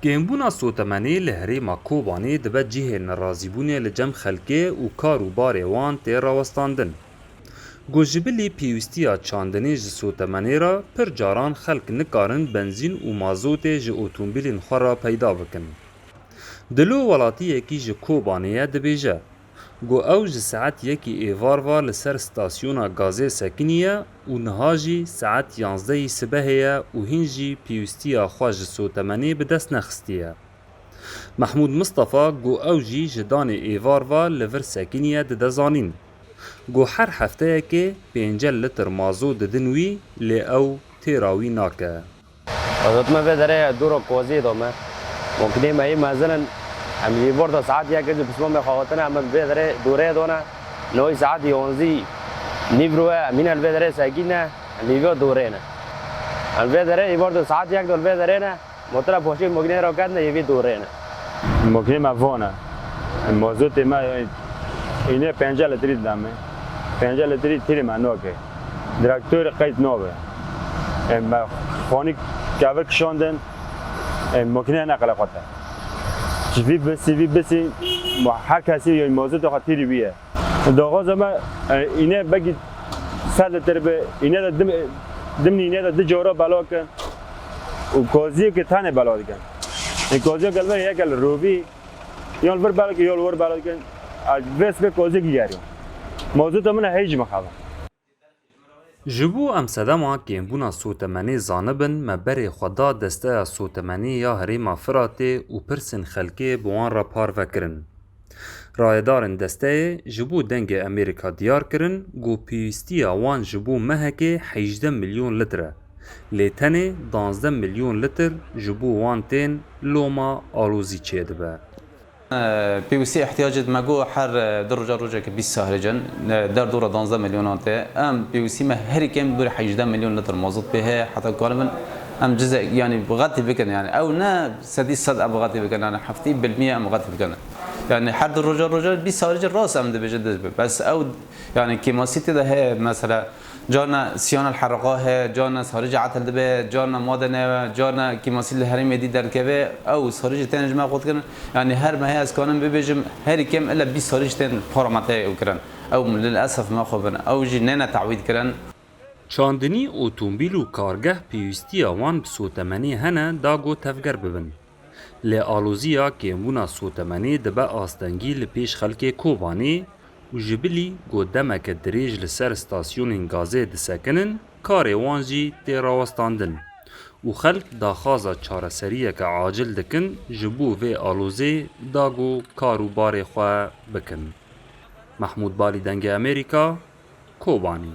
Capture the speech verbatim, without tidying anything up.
Kêmbûna sotemenê li herêma Kobanê dibe cihê nerazîbûnê li cem xelkê û kar û barê wan tê rawestandin. Ku ji bilî pêwîstiya çandinê ji sotemenê re pir caran xelk nikarin benzîn û mazotê ji otomobîlên xwe re peyda bikin. Dilo welatiyekî ji Kobanê ye dibêje, ku ew ji saet yekî êvar ve li ser stasyona gazê sekiniye û niha jî saet yanzdehî sibehê ye û hîn jî pêwîstiya xwe ji sotemenê bi dest nexistiye. Mehmûd Mistefa ku ew jî ji danê êvar ve li vir sekiniye dide zanîn, ku her hefteyekê pêncel litr mazot didin wî, lê ew têra wî nake. Hezret me vê derê dûra koziyê de me. Moknê me yê mezin in. Em yê borda saet yek jî pismamê xwe hatine, em vê derê dûrê done. Noy saet yonzî nîv rû ye, em hîne li vê derê sekîne, em yê vê dûrê ne. Em vê derê yê borda saet yek de li vê derê ne. Motira poşê moknê re ketine, yê vê dûrê ne. Moknê me vane. Mozotê me, îne pêncel litrî dame. Pêncel litrî tîrê me nake. Direktorê qeyd nabe. E, me xanî kevir kişandin, e, makîne neqile xwe te. Ji vî bisî, vî bisî, ma her kesî yê mazotê xwe tîrî wî ye. Daxwaza me, e, îne belkî sed litir be, îne de dim-, dimnî îne de du cara bela kin û koziyê ki tenê bela dikin. E, koziyê ki li vir yek li rovî, yan li vir bela dikin, yan li wir bela dikin. Ez vê sibê koziyê ki geriyo. Mazotê min heyî ji min xeber. Ji bo em sedema kêmbûna sotemenê zanibin, me berê xwe da Desteya Sotemenê ya Herêma Firatê û pirsên xelkê bi wan re parve kirin. Rayedarên desteyê ji bo Dengê Amerîka diyar kirin ku pêwîstiya wan ji bo mehekê hejdeh milyon litir e, lê tenê duwazdeh milyon litir ji bo wan tên loma alozî çêdibe. Pêwîstî ihtiyacê me got her, e, du roja rojeke bîst sahrêcin, e, derdora duwazdeh milyonan tê. Em pêwîstî me herî kêm dûrî hejdeh milyon litr mazot pê heye, heta karibin em cize, yanî, xetî bikin, yanî, ew ne sedî sed em xetî bikin, yanî, heftî bilmîye em xetî bikin. Yanî, her du roja roja bîst sahrêcin rast em dibêjin dibe. Bes ew, yanî, kêmasî tê de heye, mesela, Carna siyana li herqa heye, carna sarî jî etil dibe, carna made ne, carna kêmasî li herêmê dî derkeve, ew sarî jî tên ji me qut kirin. Yanî her mehê ez kanim bibêjim, herî kêm ile bîst sarî jî tên para me tê ew kirin. Ew li esef me xwe bin, ew jî nêne te'wîd kirin. Çandinî, otomobîl û kargeh pêwîstiya wan bi sotemenê hene da ku tevger bibin. Lê aloziya kêmbûna sotemenê dibe astengî li pêş xelkê Kobanê û ji bilî ku demeke dirêj li ser stasyonên gazê disekinin, karê wan jî tê rawestandin û xelk daxwaza çareseriyeke acil dikin ji bo vê alozê da ku kar û barê xwe bikin. Mehmûd Balî, Dengê Amerîka, Kobanî.